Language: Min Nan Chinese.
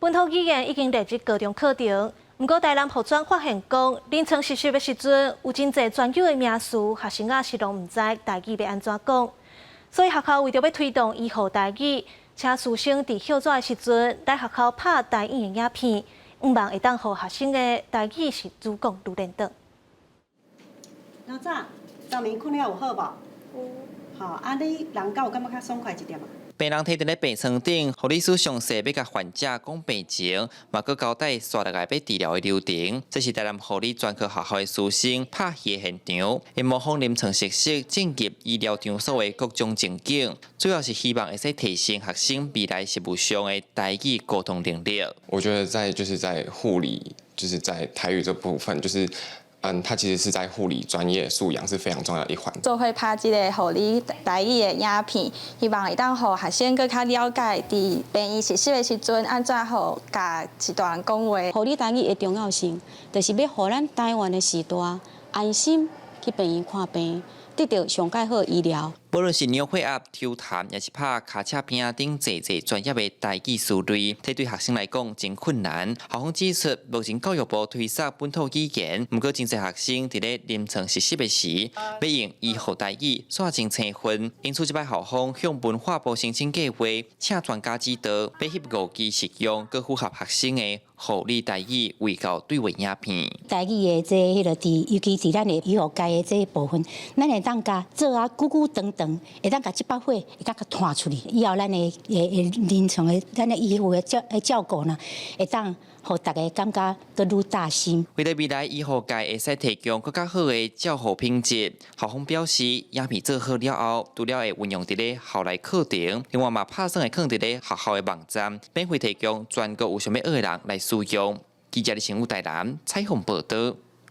本土語言已經列入高中課程，毋過台南護專發現講，臨床實習的時陣，有真濟專有的名詞，學生仔是攏毋知台語欲按怎講。所以學校為著欲推動醫護台語，請師生佇歇晝的時陣來學校拍台語的影片，向望會當予學生的台語是愈講愈輪轉。老早，昨暝睏了有好無？有。吼，啊，你人敢有感覺較爽快一點啊？病人佇佇咧病床頂，護理師詳細欲共患者講病情，嘛閣交代紲落來欲治療的流程。這是台南護理專科學校的師生拍戲的現場，𪜶模仿臨床實習進入醫療場所的各種情景，主要是希望會使提升學生未來實務上的台語溝通能力。我覺得在就是在護理，就是在台語這部分，就是它其實是在護理專業素養是非常重要的一環。做伙拍這個護理台語的影片，希望會當予學生閣較了解，佇病院實習的時陣，按怎予共序大人講話。護理台語的重要性，就是欲予咱台灣的序大安心去病院看病，得著上蓋好醫療。無論是量血壓、抽痰，抑是拍跤車片等濟濟專業的台語詞彙，這對學生來講真困難。校方指出，目前教育部推捒本土語言，毋過真濟學生佇咧臨床實習的時，欲用醫護台語，煞真生分。因此，這擺校方向文化部申請計劃，請專家指導，欲翕五支實用、閣符合學生的護理台語衛教對話影片。台語的這彼個佇，尤其佇咱的醫護界的這部分，咱會當共做啊久久長長，會當共這把火會當共湠出去。以後咱的臨床的咱的醫護的照顧呢，會當予大家感覺閣愈貼心。為著未來醫護界會使提供閣較好的照護品質，校方表示，影片做好了後，除了會運用佇咧校內課程，另外嘛拍算會囥佇咧學校的網站，免費提供全國有想欲學的人來使用。記者李成武台南採訪報導。